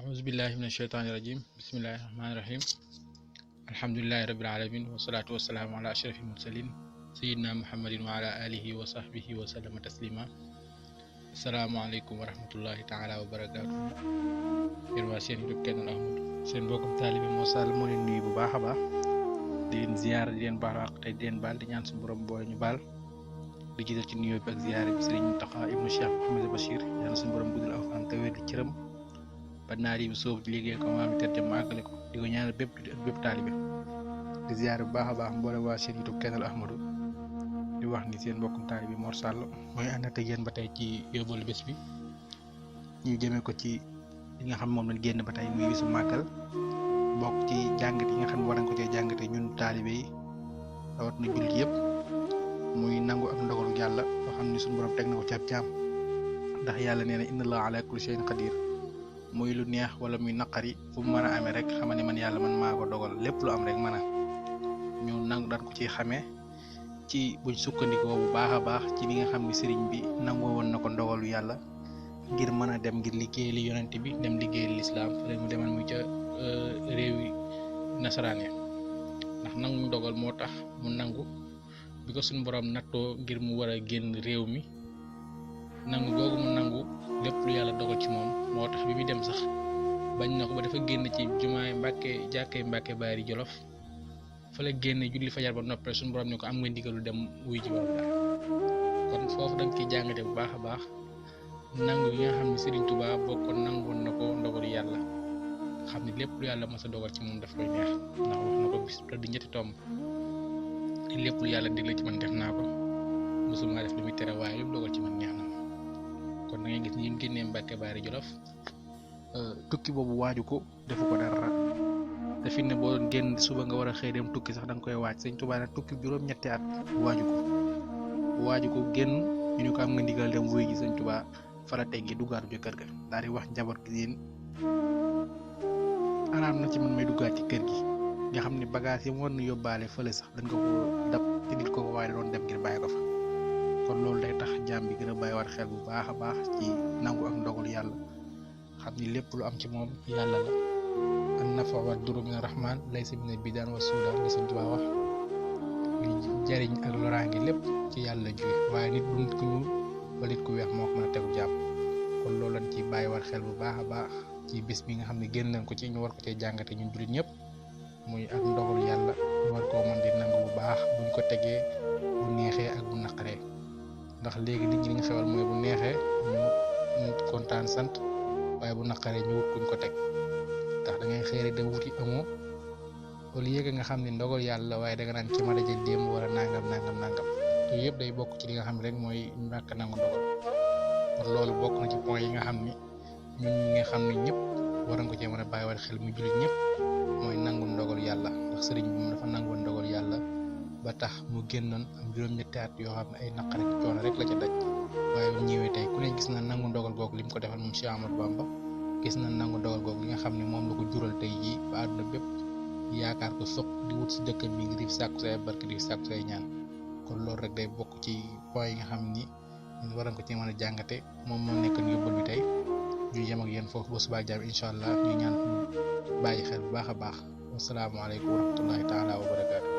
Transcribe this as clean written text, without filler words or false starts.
أعوذ بالله من الشيطان الرجيم بسم الله الرحمن الرحيم الحمد لله رب العالمين والصلاة والسلام على أشرف المرسلين سيدنا محمد وعلى آله وصحبه وسلم تسليما السلام عليكم ورحمة الله تعالى وبركاته yéen waa seen YouTube Kennel Ahmadou seen mbokkum taalibe Mor Sall moo leen nuyu bu baax a baax di leen ziyaar di leen baal wax tey di leen baal di ñaan suñu borom boole ñu baal di jiital ci nuyoo bi ak ziyaare bi Sëriñ Mountakha ibnu Cheikh Mouhamadou Bachir yàlla suñu borom guddal aw fanam te wér di cëram ba naar yi sóobu ci liggéey ko maam te jëm àggale ko di ko ñaanal bépp taalibe di ziyaare bu baax a baax mboolem waa seen YouTube Kennel Ahmadou di wax ni seen mbokkum taalibe Mor Sall mooy ànd ak yéen ba tey ci yóbbalu bés bi ñu jëmee ko ci li nga xam moom lañ génn ba tey muy bisu màggal bokk ci jàngat yi nga xam ne war nañ ko cee jàngate ñun taalibe yi rawat na jullit yëpp muy nangu ak ndogalu yàlla loo xam ni suñu borom teg na ko ci ab jaam ndax yàlla nee na inna allaha ala kulli shay'in qadir muy lu neex wala muy naqari fu mu mën a amee rek xama ne man yàlla man maa ko dogal lépp lu am rek mën a ñu nangu daan ko ci xamee ci buñ sukkandikoo bu baax a baax ci li nga xam ne sëriñ bi nangoo woon na ko ndogalu yàlla ngir mën a dem ngir liggéey li yonent bi dem liggéey lislaam fële mu demal mu ca réewi nasaraan ya ndax nangu dogal moo tax mu nangu bi ko suñu borom nattoo ngir mu war a génn réew mi nangu googu mu nangu lépp lu yàlla dogal ci moom moo tax bi muy dem sax bañ na ko ba dafa génn ci jumaay Mbàkke jàkkee Mbàkke Baari Jolof fa la génn julli fajar ba noppee suñu borom ni ko am nga ndigalu dem wuy ji borom dara kon foofu dañ ciy jàngate bu baax a baax nangu yi nga xam ne Serigne Touba bokkoon nangoon na ko ndogalu yàlla xam ne lépp lu yàlla mas a dogal ci moom daf koy neex ndax wax na ko bis di ñetti tomb lépp lu yàlla digle ci man def naa ko mosuma def lu muy tere waaye lépp dogal ci man neex na ma kon da ngay gis ni mu génnee Mbàkke Baari Jolof tukki boobu waaju ko defu ko dara te fi ne boo doon génn suba nga war a xëy dem tukki sax da nga koy waaj Serigne Touba nag tukki juróom-ñetti at waaju ko génn ñu ne ko am nga ndigal dem wuy ji Serigne Touba fara teggi duggaat ju kër ga daal di wax njaboot gi yéen araam na ci man may duggaat ci kër gi nga xam ne bagage yi mu war na yóbbaale fële sax dañ ko ko dab te nit ko waaye doon dem ngir bàyyi ko fa kon loolu day tax jaam bi gën a bàyyi war xel bu baax a baax ci nangu ak ndogul yàlla xam ni lépp lu am ci moom yàlla la an nafa wa duru min rahman laysa min bidaan wa suudaan la Serigne Touba wax li jariñ ak loraange lépp ci yàlla jóge waaye nit bu nit ku ñuul ba nit ku weex moo ko mën a tegu jàpp kon loolu lañ ci bàyyi war xel bu baax a baax ci bis bi nga xam ne génn nañ ko ci ñu war ko cee jàngate ñun jullit ñëpp muy ak ndogalu yàlla ñu war koo mën di nangu bu baax buñ ko tegee bu neexee ak bu naqaree ndax léegi nit ñi li ñu xewal mooy bu neexee ñu kontaan sant waaye bu naqaree ñu wut kuñ ko teg ndax da ngay xëy rek da wuti amoo au lieu que nga xam ne ndogal yàlla waaye da nga naan ci ma daje démb wala nangam yooyu yëpp day bokk ci li nga xam ne rek mooy ñàkk nangu ndogal kon loolu bokk na ci point yi nga xam ni ñun ñi nga xam ne ñëpp war nañ ko cee mën a bàyyi wala xel mu jullit ñëpp mooy nangu ndogal yàlla ndax sëriñ bi moom dafa nangoon ndogal yàlla ba tax mu génnoon am juróom-ñetti at yoo xam ne ay naqare coono rek la ca daj waaye bu ñëwee tey ku ne gis na nangu ndogal googu li mu ko defal moom Cheikh Ahmadou Bamba gis na nangu ndogal googu li nga xam ne moom la ko jural tey jii ba àdduna bépp yaakaar ko sopp di wut si dëkk bi ngir di sàkku say barke di sàkku say ñaan kon loolu rek day bokk ci point yi nga xam ni ñun war nañ ko ci mën a jàngate moom moo nekk yóbbal bi tey ñu yem ak yéen foofu ba subaa jàmm incha allah ñu ñaan bàyyi xel bu baax a baax wasalaamaaleykum wa rahmatullahi taala wa barakaatu